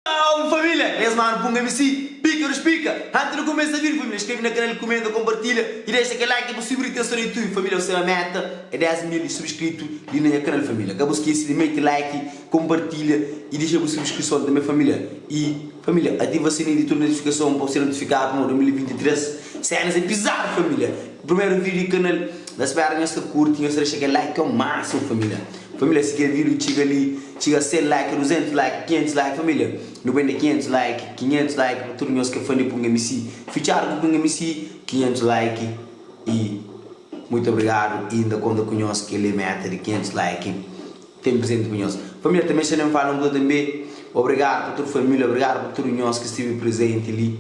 Salve família! Es manu Punga MC, pika dos pika! Antis di kumesa vídiu família, skrebe na kanal, kumenta, konpartilha i dexa kel like pa subir atenson di YouTube família. Osea meta é 10 mil subskritu li na nha kanal família. Ka bu skese di mete like, konpartilha i dexa bu subskrison tanbe família. I família ativa sininhu di tudu notifikason pa bu ser notifikadu pamodi 2023 senas é pizadu família. Primeru vídiu di kanal, ta spera nhos ta kurti, nhos ta dexa kel like ao másimu família. Família si kel vídeo txiga li txiga 100 like 200 like 500 like família nu ben di 500 like 500 like pa tudu nhos ki é fã di Punga MC fitxadu ku Punga MC 500 like i muito obrigadu i nta konta ku nhos kel li é meta di 500 like ten presenti ku nhos família tanbe xa nen fala un kuza tanbe obrigadu pa tudu família obrigadu pa tudu nhos ki stivi presenti li.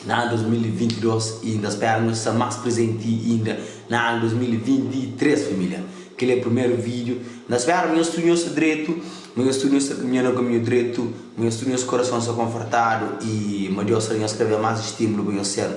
Na anu 2022 i nta spera nhos sta mas prezenti inda na anu 2023 familia. Kel é primeru vídiu. Nta spera ma nhos tudu nhos sta dretu, ma nhos tudu nhos sta kaminha na kaminhu dretu, ma nhos tudu nhos korason sta konfortadu i ma Deus ta da nhos kada bes mas estímulu pa nhos ser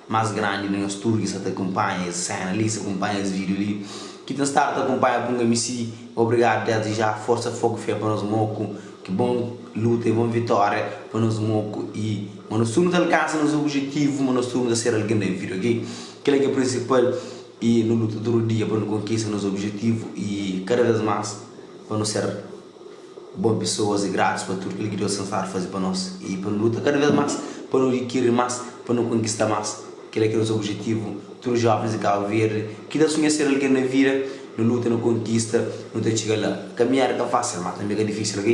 mas grandi na nhos tudu ki sta ta kunpanha es sena li, ki sta kunpanha es vídiu li, ki ta stadu ta kunpanha Punga MC. Obrigadu desdi já. Forsa, fogu, fé pa nos moku. Ki bon luta i bon vitória pa nos moku i ma nos tudu nu ta alkansa nos obijetivu, ma nos tudu nu ta ser algen na vida, ok? Kel-la ki é prinsipal i nu luta tudu dia pa nu konkista nos obijetivu i kada bês más pa nu ser bon pesoas i gratus pa tudu kel ki Deus ten stadu faze pa nos i pa nu luta kada bês más pa nu adikiri más, pa nu konkista más. Kel-la ki é nos obijetivu. Tudu jóvens di Kabu Verdi ki ta sunha ser algen na vida, nu luta, nu konkista, nu ta txiga la. Kaminhada ka fásil, má tanbê ka difísil, ok?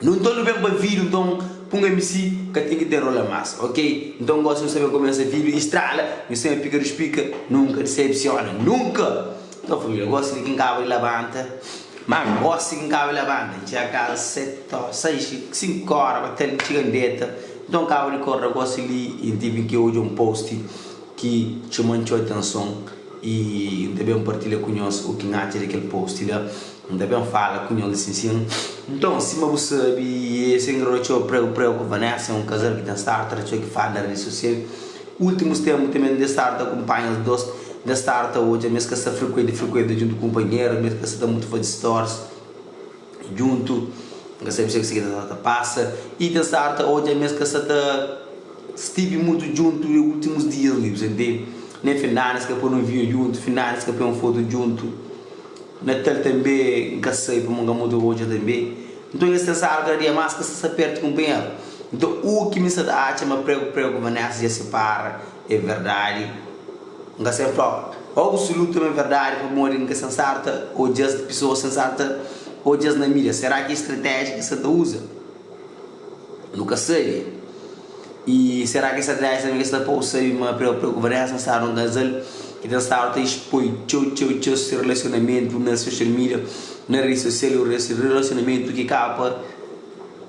Nu nton nu ben pa vídiu, nton pun MC ka ten ki ten rola más, ok? Nton gósi nu sta ben kumesa vídiu i strala, nhu sema pika dus pika, nunka disepsiona, nunka! Nton família, gósi li ki N kaba di labanta, má gósi ki N kaba di labanta, N txiga kaza seti óra, seis, sinku óra pa tel, N txiga N deta, nton N kaba di korda gósi li i N tive ki odja un post ki txoma-m txeu atenson i N ta ben partilha ku nhos u ki N atxa di kel post la. N ta ben fala ku nhos di sin sin. Nton, sima bu sabe, es engrada txeu pregu pregu ku Vanessa, é un kazal ki ten stadu ta da txeu ki fala na redi sosial. Últimus ténpu tanbê N ten stadu ta kunpanha es dôs, N ten stadu ta odja ma es ka sta frekuenti frekuenta djuntu ku kunpanheru, ma es ka sta ta mutu faze stories djuntu. N ka sabe si é kuzê ki ta ta pasa. I ten stadu ta odja ma es ka sta ta stive mutu djuntu di últimus dias li, bu sa ntende? Nen fin di anu es ka poi un vídiu djuntu, fin di anu es ka poi un fotu djuntu. Natal tanbê N ka sabe pamodi N ka mutu odja tanbê. Nton es ten stadu kada dia más ka sta sta pertu kunpanheru. Nton u ki mi sta ta atxa ma pregu pregu ku Vanessa dja sipara é verdadi? N ka sen fla absolutu ma é verdadi pamodi N ka sen stadu ta odja-s pesoas sen stadu ta odja-s na mídia. Será ki é stratéjia ki es sta ta uza? Nu ka sabe. I sera ki stratéjia tanbê ki es ta pô-u sabe ma pregu ku Vanessa stadu un kazal ki ta stadu ta expoi txeu txeu txeu se relasionamentu na social media, na redi sosial, un relasionamentu ki kaba pa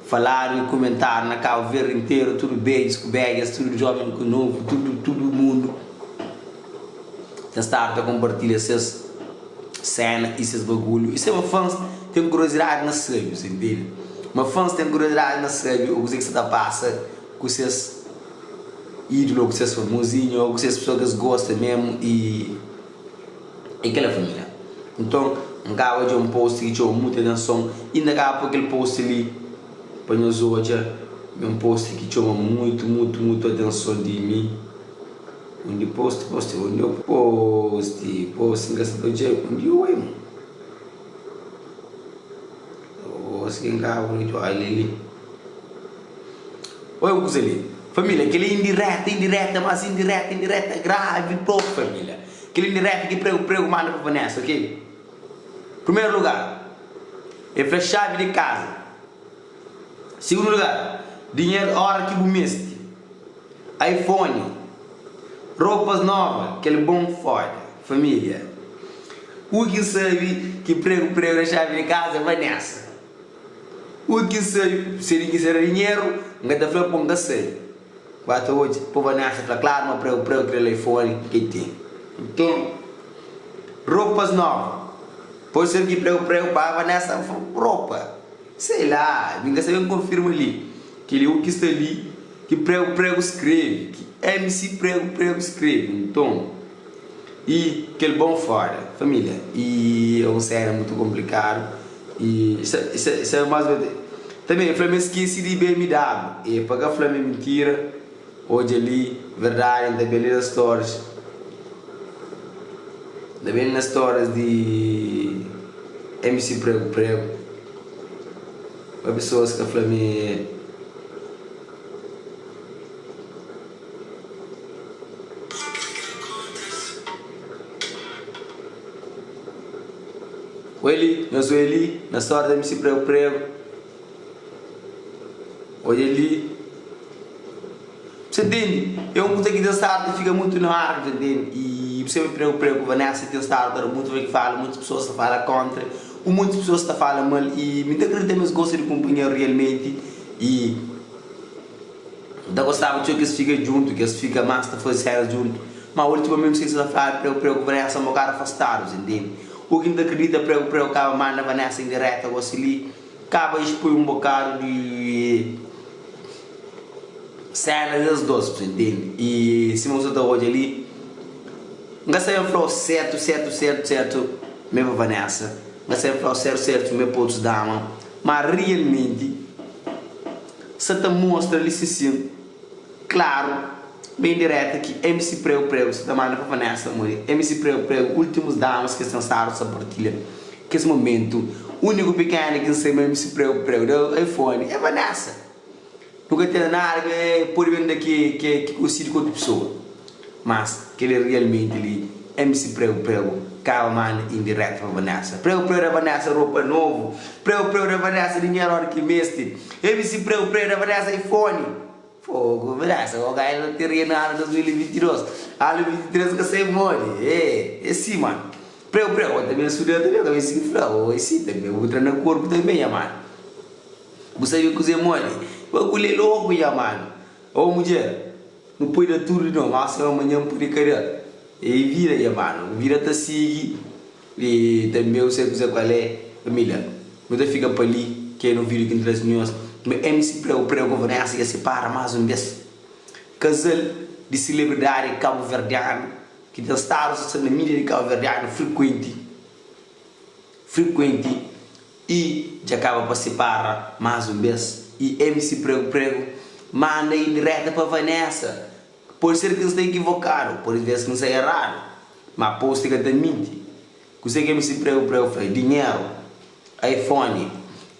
faladu i kumentadu na Kabu Verdi interu, tudu bedjus ku bedjas, tudu joven ku novu, tudu tudu mundu ta stadu ta konpartilha ses sena i ses bagulhu. I se ma fans ten kuriozidadi na sabe, bu ntende? Ma fans ten kuriozidadi na sabe o kuzê ki sta ta pasa ku ses ídolu, ou ku ses famozinhu, ou ku ses pessoa ki es gosta mesmu i é kela família. Nton, N kaba odja un post ki txoma mutu atenson i N ta kaba poi kel post li pa nhos odja, é un post ki txoma mutu, mutu, mutu atenson di mi. Undi post, post, undi o post, post, N ka sta ta odja undi o ê. Post ki N kaba di odja, li li. Oi un kuza li, família, kel-li é indireta, indireta, mas indireta, indireta gravi propi família. Kel indireta ki pregu pregu manda pa Vanessa, ok? Primeru lugar, el fla xavi di kaza. Sigundu lugar, dinheru ora ki bu meste. iPhone, ropas nova, kel bon foda. Família, u ki sabe ki pregu pregu na xavi di kaza é Vanessa. U ki sabe se di ki sera dinheru, N ka ta fla po N ka sabe. Ba ta odja, po Vanessa fla klaru ma pregu pregu kre iPhone ke ten. Nton, ropas nova, pode ser ki pregu pregu paga Vanessa ropa. Sei la, mi N ka sabe N konfirma li, kel-li u ki sta li ki pregu pregu skrebe, ki MC pregu pregu skrebe. Nton, i kel bon foda, família, i é un sena mutu konplikadu. I sa sa más. Tanbe el fla ma el skese di BMW. E pa ka fla ma é mintira, odja li, verdadi, N ta ben li na stories. N ta ben li na stories di MC Prego Prego pa pesoas ka fla ma é. Oi li, nhos oi li, na stória ta meste pregu pregu. Odja li. Você entende? É un kuza ki ten stadu ta fika mutu na ar, você entende? I bu sabe pregu pregu ku Vanessa ten stadu ta da mutu ki fala, muitas pessoas ta fala kontra, u muitas pessoas ta fala mal i mi ta kridita ma es gosta di kunpanheru realmenti i N ta gostaba txeu ki es fika djuntu, ki es fika más ta faze sénas djuntu. Má ultimamenti n sa fladu pregu pregu ku Vanessa un bokadu afastadu, si ntende? U ki n ta kridita pregu pregu kaba manda Vanessa indireta gosi li, kaba expoi un bokadu di sénas des dos, si ntende? I sima bu sa ta odja li, n ka sabe fla-u sertu sertu sertu sertu ma é pa Vanessa, n ka sabe fla-u sertu sertu ma é pa otus dama, má rialmenti. Sa ta mostra li si sin klaru ma indireta ki MC Prego Prego sa ta manda pa Vanessa modi MC Prego Prego ultimus damas ki es ten stadu sa partilha kes momentu uniku pikena ki N sai ma MC Prego Prego da iPhone é Vanessa nu ka ten nada ki pode ben da ki ki konsidi ku otu pesoa mas keli realmenti li MC Prego Prego kaba manda indireta pa Vanessa Prego Prego da Vanessa ropa novu Prego Prego da Vanessa dinheru ora ki meste MC Prego Prego da Vanessa iPhone Fogo Vanessa go ganha loteria na anu 2022 anu 23 ka sai modi eh é si mano Prego Prego bo tanbe suda tanbe ka meste ki fla bo é si tanbe bu tra na korpu tanbe nha mano bu sabe kuze modi bagulho é loku nha mano oh mudjer. Nu pode da tudu di no, má se amanhan N pode ka da. E vida dja manu, vida ta sigi e tanbe u sai kuze kual é. Família, nu ta fika pa li, ki é no vídeo ki N traze nhos. Ma MC Prego Prego ku Vanessa dja sipara más un bes. Kazal di silebridadi kabuverdianu ki ten stadu ta sta na mídia di kabuverdianu frikuenti, frikuenti. I dja kaba pa sipara más un bes i MC Pregu Pregu manda indireta pa Vanessa. Pode ser ki N sta ikivokadu, pode ser ki N sta eradu, má post ka ta minti. Kuzê ki MC Pregu Pregu fla? Dinheru, iPhone,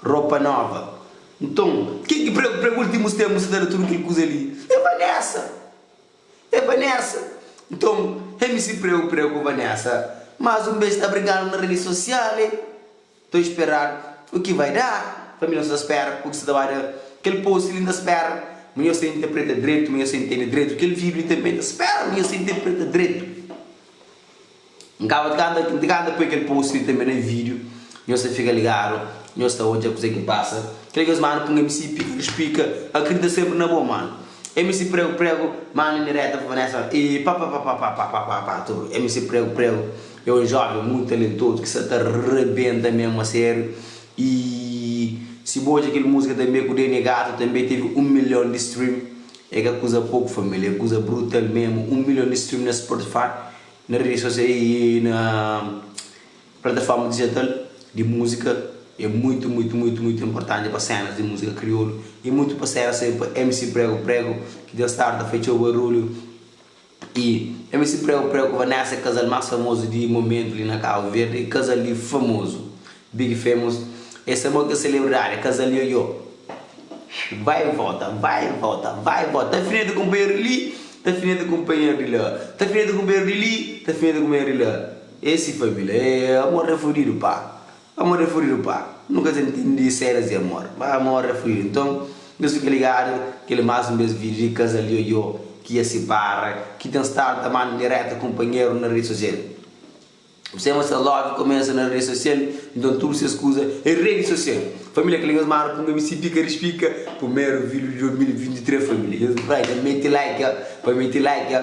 ropa nova. Nton, ken ki Pregu Pregu últimus ténpu sta ta da tudu kel kuza li? É Vanessa! É Vanessa! Nton, MC Pregu Pregu ku Vanessa más un bes sta brigadu na redi sosial. Tô esperar o ki vai da. Família nhos ta spera o ki sta ta bai da. Kel post li n ta spera ma nhos ta interpreta dretu, ma nhos ta intende dretu. Kel vídeo li tanbe n ta spera ma nhos ta interpreta dretu. N kaba di kanta, n ta poi kel post li tanbe na vídeo. Nhos ta fika ligadu, nhos ta odja kuzê ki pasa. Kel ki nhos manda pa un MC pika di spika, akredita senpri na bo mano. MC prego prego manda indireta pa Vanessa e pa pa pa pa pa pa pa pa tudu. MC prego prego. É un joven mutu talentozu ki sa ta rebenta mesmu a sériu i si bu odja kel múzika tanbe ku Dany Gato tanbe tevi 1 milhon di stream é ka kuza poku família é kuza brutal mesmu 1 milhon di stream na Spotify na redi sosial i na plataforma digital di múzika é mutu mutu mutu mutu inportanti pa senas di múzika kriolu i mutu pa senas tanbe pa MC Prego Prego ki dja stadu ta fai txeu barulhu. E MC Prego Prego ku Vanessa é kazal más famozu di momentu li na Kabu Verdi, kazal li famozu, big famous, es é mo kes selebridadi, é kazal ioiô, vai e volta, vai e volta, vai e volta, ta fineta kunpanheru di li, ta fineta kunpanheru di la, ta fineta kunpanheru di li, ta fineta kunpanheru di la, esi família é amor é fudidu pá. Amor é furidu pá, nu ka ta ntende sénas di amor, má amor é furidu. Nton, nhos fika ligadu kel é más un bes vídiu di kazal ioiô ki dja sipara, ki ten stadu ta manda indireta kunpanheru na redi sosial. Bu sabe ma ses love kumesa na redi sosial, nton tudu ses kuza é redi sosial. Família, kel-li nhos manda pa un MC Pika Rispika, primeru vídiu di 2023 família. Nhos bai ta mete like, pa mete like,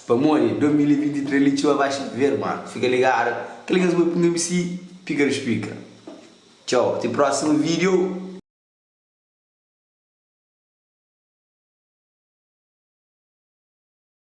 pamodi 2023 li txeu ba xaver, manu. Fika ligadu, kel-li nhos bai pa un MC. Pika rispika. Txau, ti prósimu vídeo.